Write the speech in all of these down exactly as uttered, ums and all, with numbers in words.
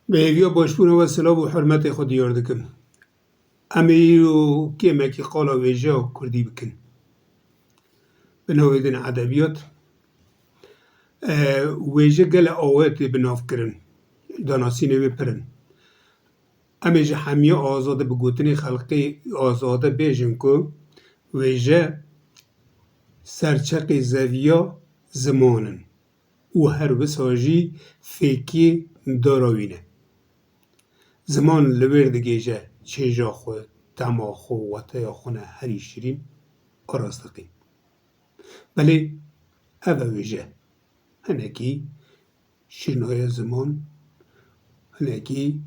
Bi hêviya başbûna we silav û hurmetê xwe diyar dikim. Em ê îro kêmekî qala wêjeya kurdî bikin. Bi navê din edebiyat, e, wêje gele awe tê bi nav kirin. Danasînê wê pir in. Em ê ji hemiya azade bi gotinê xelkê azade bêjin ku wêje serçeqê zeviya ziman in û her wisa jî fêkê dara wî ne. Ziman li wêr digêje çêja xwe, tema xwe, weteya xwe ne herî şirîn a rasteqîn. Belê ev e wêje. Hinekî şîrnaya ziman, hinekî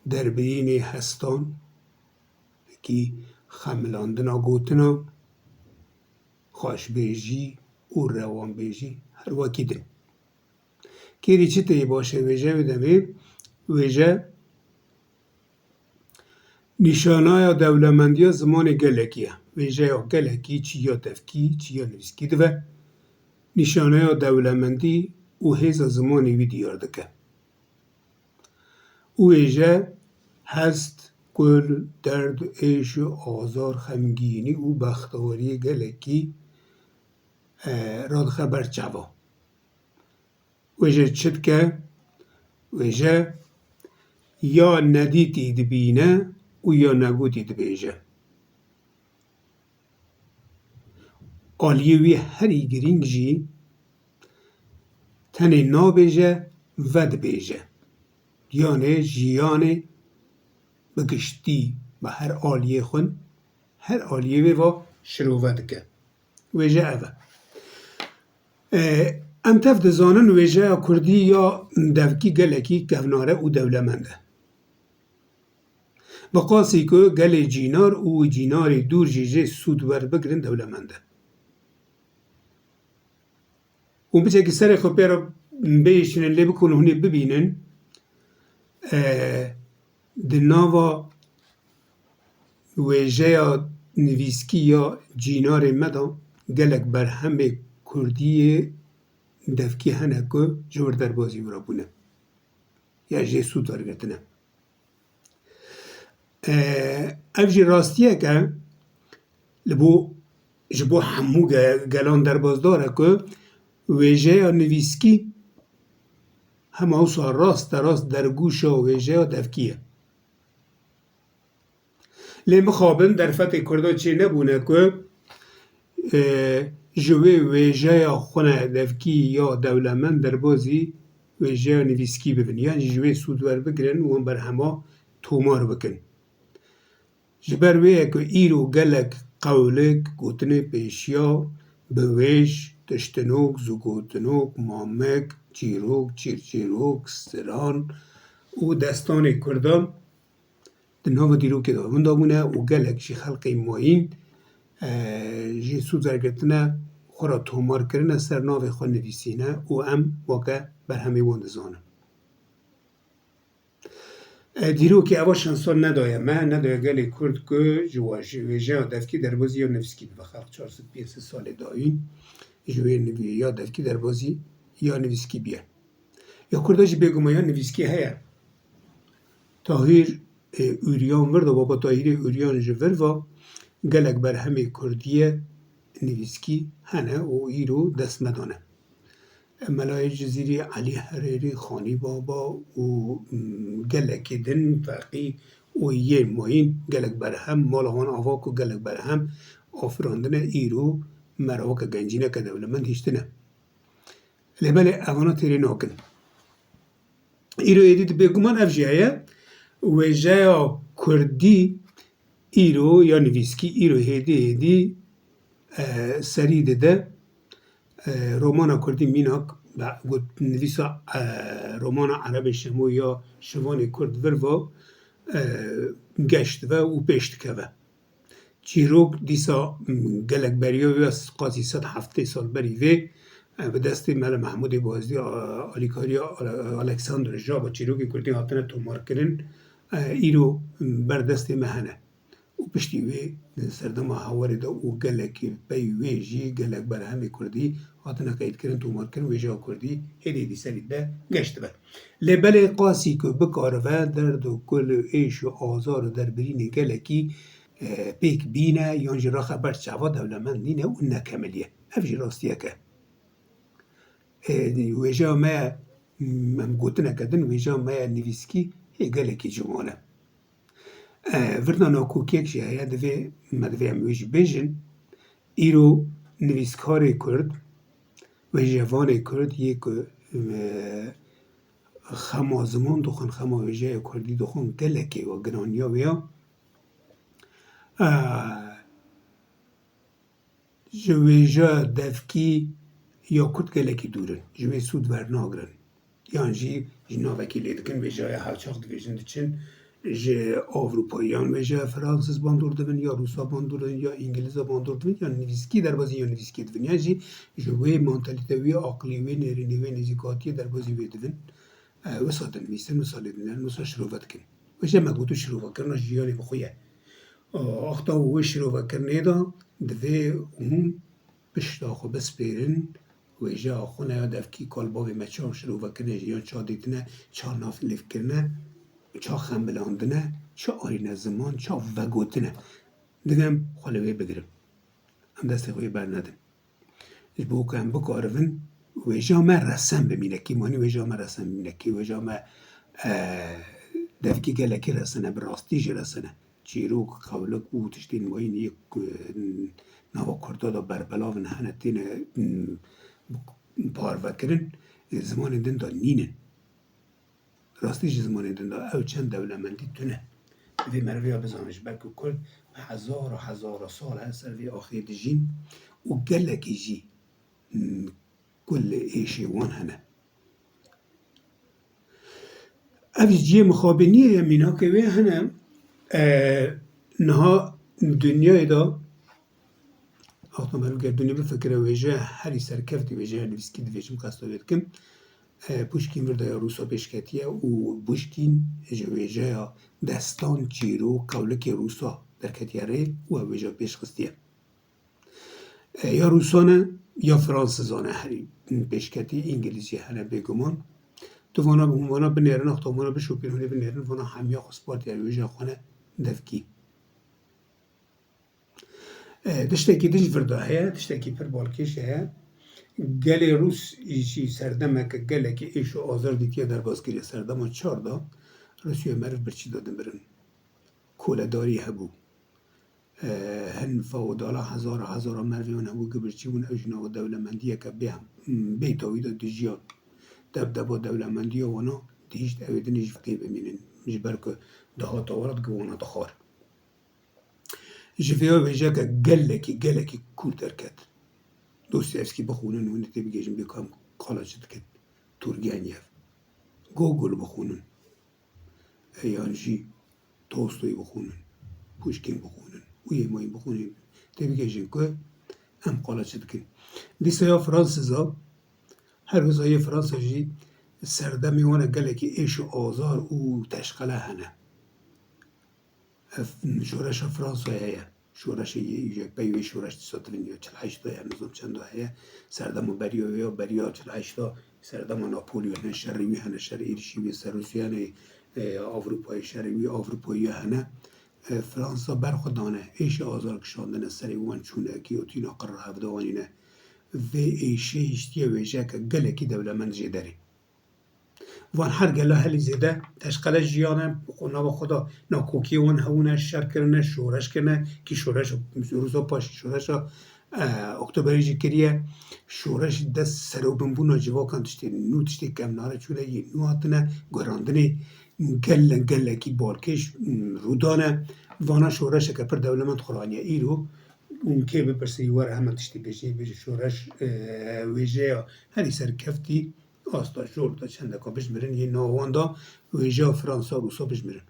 derbirînê hestan, hinekî xemilandina gotina, xweşbêjî û rewanbêjî her wekî din. Kêrî çi tê baş e wêje wê demê? Wêje nîşanaya dewlemendiya zimanê gelekî ye. Wêjeya gelekî çi ya devkî, çi ya nivîskî dibe. Nîşanaya dewlemendî û hêza zimanê wî diyar dike. Û wêje hest, kul, derd, êş, azar, xemgînî û bextewariyê gelekî, e, radixe ber çava. Wêje çi dike? Wêje ya nedîtî dibîne û ya negotî dibêje. Aliyê wî herî girîng jî tenê nabêje, vedibêje. Yanê jiyanê bi giştî bi her aliyê xwe, her aliyê wê ve şirove dike. Wêje ev e. E, em tev dizanin wêjeya kurdî ya devkî gelekî kevnare û dewlemend e. Bi qasî ku gelê cînar û cînarê dûr jî jê sûd werbigirin dewlemend e. Hûn biçekî serê xwe pê re bihişînin lê bikun hûn ê bibînin, e, di nava wêjeya nivîskî ya cînarê me de gelek berhemê kurdî yê devkî hene ku ji wir derbazî wira bûne. Ya jê sûd wergirtine. E, ev jî rastiyek e, li bo, ji bo hemû ge-, gelan derbasdar e ku wêjeya nivîskî hema wisa rasterast dergûşa wêjeya devkî ye. Lê mixabin derfetê Kurda çênebûne ku, e, ji wê wêjeya xwe ne devkî ya dewlemend derbazî wêjeya nivîskî bibin, yan jî ji wê sûd werbigirin û wan berhema tomar bikin. Ji ber wê ye ku îro gelek qewlik, gotinê pêşiya, biwêj, tiştinok, zûgotinok, mamik, çîrok, çîrçîrok, stran û destanê Kurdan di nava dîrokê de winda bûne û gelek jî xelkê mayîn, e, jê sûd wergirtine, xwe re tomar kirine, ser navê xwe nivîsîne û em weke berhemê wan dizanin. E, dîrokê eva şansa nedaye me, nedaye gelê Kurd ku ji wa-, ji wêjeya devkî derbazî ya nivîskî bibe. Xelk çar sed pênc sed salê dawîn ji wê nivî-, ya devkî derbazî ya nivîskî biye. Ya Kurda jî bêguman ya nivîskî heye. Tahîr, e, Ûryan vir de, Baba Tahîrê Ûryan ji vir ve gelek berhemê Kurdî ye nivîskî hene û îro dest me de ne. Melayê Cizîrî, Elî Herêrî, Xanî Baba û, mm, gelekî din, Feqî û yên mayîn gelek berhem, mala wan ava ku gelek berhem afirandine, îro me re weke gencîneke dewlemend hiştine. Lê belê evana têrê nakin. Îro êdî di bêguman ev jî heye, wêjeya kurdî îro ya nivîskî îro hêdî hêdî, e, serî dide, e, romana kurdî mînak, be-, got, nivîsa, e, romana Erebê Şemo ya şivanê kurd vir ve, e, geş dive û pêş dikeve. Çîrok dîsa, m, gelek beriya wê, qasî sed heftê sal berî vê, e, bi destê Mele Mehmûdê Bozdî, a, alîkariya Ale-, Alexander Jaba çîrokê kurdî hatine tomarkirin, e, îro, m, ber destê me hene. û piştî wê di serdema hewarê de û gelekî pey wê jî gelek berhemê kurdî hatine qeydkirin, tomarkirin, wêjeya kurdî hêdî hêdî serî de geştibe. Lê belê qasî ku bikaribe derd û kul û êş û azar û derbirînê gelekî, e, pêk bîne yan jî raxe ber çava dewlemend nîne û nekemilî ye. Ev jî rastiyek e. E, wêjeya me, m-, em gotineke din, wêjeya me ya nivîskî hê gelekî ciwan e. E, virda nakokiyek jî heye, divê, me divê em wê jî bêjin. Îro nivîskarê Kurd, wêjevanê Kurd yê ku, e, xema ziman dixwin, xema wêjeya Kurdî dixwin, gelekê we giraniya wê ya. E, ji wêjeya devkî ya Kurd gelekî dûr in. Ji wê sûd wernagirin. Yan jî ji navekî lê dikin, wêjeya hevçax dibêjin diçin ji Ewropayê. Yan wêjeya Fransîz bandor dibin, ya Rûsa bandor dibin, ya Îngilîza bandor dibin, ya nivîskî derbazî ya nivîskî dibin. Yan jî ji wê mantalîte, wê aqilî, wê nêrînê, wê nêzîkatiyê derbazî wê dibin. E, wisa dinivîsin, wisa lê dinêrin, wisa şirove dikin. Wêjeya me got û şirovekirina jiyanê bi xwe ye. Axta wê şirovekirinê de divê hûn pişta xwe bispêrin wêjeya xwe ne ya devkî, kal bavê me ça şirovekirinê jiyan ça dîtine, ça nav lêvkirine, ça xemilandine, ça arîne ziman, ça vegotine. Divê em xwe li wê bigirin. Em destê xwe yê bernedin. Ji bo ku em bikaribin wêjeya me resen bimîne. Kîmanî wêjeya me resen bimîne. Kî wêjeya me, e, devkî gelekî resen e, bi rastî jî resen e. Çîrok, qewlik û tiştên wayî yê ku nava Kurda de berbelav in, hene têne, m, parvekirin, e, zimanên din de nînin. Rastî ji zimanên din de ew çend dewlemendî tune. Divê meriv ya bizane, ji ber ku Kurd hezar û hezara sal e ser vê axê dijîn û gelekî jî, m, kul êşê wan hene. Ev ji cihê mixabin nîne, mînakê wê hene. E, niha dinyayê de, axta meriv ger dunê bifikire, wêjeya herî serkeftî, wêjeya nivîskî dibêjim, qesta wê dikim. E, Puşkîn vir de ya Rûsa pêşketiye û Puşkîn ji wêjeya destan, çîrok, qewlikê Rûsa derketiye rê û ev wêjeya pêş xistiye. E, ya Rûsan e, ya Fransizan e herî pêşketî, Îngilîzî hene bêguman. Tu vana, hûn vana binêrin, axta hûn vana bişopîn, hûn ê binêrin, vana hemiya xwe spartiye wêjeya xwe ne devkî. E, tiştekî din ji vir de heye, tiştekî pir balkêş heye. Gelê Rûs jî serdemeke gelekî êş û azar dîtiye, derbas kiriye. Serdema çar de Rûsya meriv birçî de dimirin. Koledarî hebû. E, hin feodala hezara hezara merivê wan hebû ku birçî bûn, ew jî nava dewlemendiyeke bê, bê tawî de dijiyan. Debdeba dewlemendiya wana dihişt ew ê dinê jî feqî bimînin. Ji ber ku dihata welat ku wana dixwar. Ji vê ya wêjeke gelekî, gelekî kûr derket. Dostoyevskî bixwînin, hûn ê têbigihîjin bê ku em qala çi dikin. Turgenev, Gogol bixwînin. E, yan jî Tolstoy bixwînin, Puşkîn bixwînin, wî yê mayîn bixwînin. Têbigihîjin ku em qala çi dikin. Dîsa ya Fransiza, her wiza yê Fransa jî serdemê wan e gelekî êş û azar û teşqele hene. Ev şoreşa Fransayê heye. Şoreşê yê, yê pey wê şoreş dîsa divinya çil heşt de heye, nizam çend de heye. Serdema beriya wê ya beriya çil heşt de, serdema Napolyon hene, şerê wî hene, şerê êrişî wê ser Rûsya hene, e, Ewropayê, şerê wî Ewropayê hene. E, Fransa ber xwe dane, êşê azar kişandine, serê wan çûne, gîyotîna qirra hevde anîne. Vê êşê hiştiye wêjeyeke gelekî dewlemend jê derê. Van her gela herî zêde teşqele jiyan e, nava xwe de nakokiyê wan hebûne, şer kirine, şoreş kirine, kî şoreş Rûsa paşî şoreşa, e, Oktoberê jî kiriye. Şoreş dest serobinbûna civakan tiştê nû, tiştê kevnare çûne, yê nû hatine guherandinê gele-, gelekî balkêş, m, rûdane. Vana şoreşeke pir dewlemend xwe raniye. Îro hûn kê bipirsin, were hemen tiştê bêjin, bêjin şoreş, e, wêjeya herî serkeftî, asta jor de çendeka bijmirin, yê nav wan de wêjeya Fransa, Rûsa bijmirin.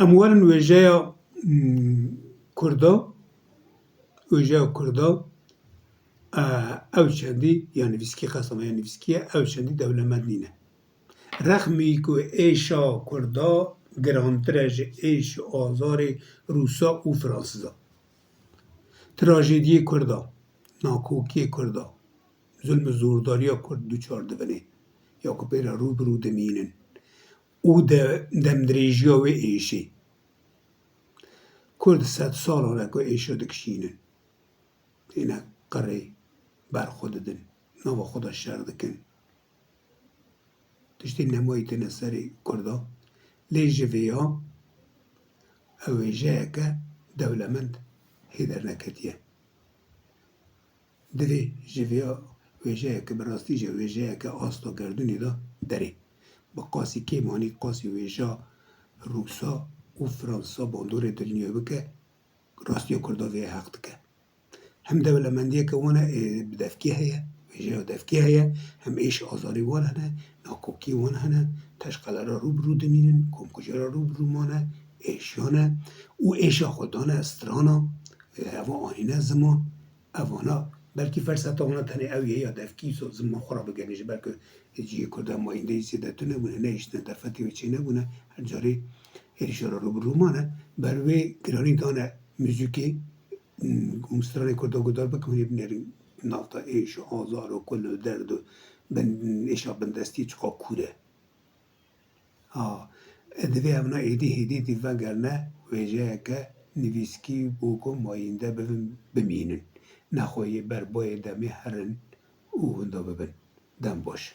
Em werin wêjeya, mm, Kurda, wêjeya Kurda, e, ew çendî, ya nivîskî qesama ya nivîskî ye, ew çendî dewlemend nîne. Rexmî ku êşa Kurda girantir e ji êş û azarê Rûsa û Fransiza. Trajediyê Kurda, nakokiyê Kurda, zulm û zordariya Kurd duçar dibin ê, ya ku pê re rû bi rû dimînin û de-, demdirêjiya wê êşê. Kurd sed salan e ku êşa dikişînin. Têne qirê ber xwe didin, nava xwe de şer dikin. Tiştê nemayî têne serê Kurda. Lê ji vêya ew wêjeyeke dewlemend hê derneketiye. Divê ji vêya wêjeyeke bi rastî jî wêjeyeke asta gerdûnê de derê. Bi qasî kêm anî qasî wêja Rûsa û Fransa bandorê dilniyê bike, rastiya Kurda vê heq dike. Hem dewlemendiyeke wan e, ê, bi devkî heye, wêjeya devkî heye, hem êş azarî wan hene, nakokî wan hene, teşqelera rû bi rû dimînin, komkujera rû bi rû mane, êşiyan e û êşa xwe dane strana, ê, eva anîne ziman. Evana belkî ferseta wana tenê ew ye ya devkî so ziman xwe re bigerîne, ji ber ku cihê Kurda mayîndeyî zêde tune bûne, nehiştine derfetê wê çênebûne, her carê êrîşa re rû bi rû mane. Ber wê giranî dane muzîkê, û stranê Kurda guhdar bikin, hûn ê binêrin navta êş û azar û kul û derd û bin, êşa bindestî çiqa kûr e. Ha, divê evna êdî hêdî dî vegerine wêjeyeke nivîskî bo ku mayînde bibin, bimînin. Nexwe yê ber bayê demê herin û winda bibin. Dem baş.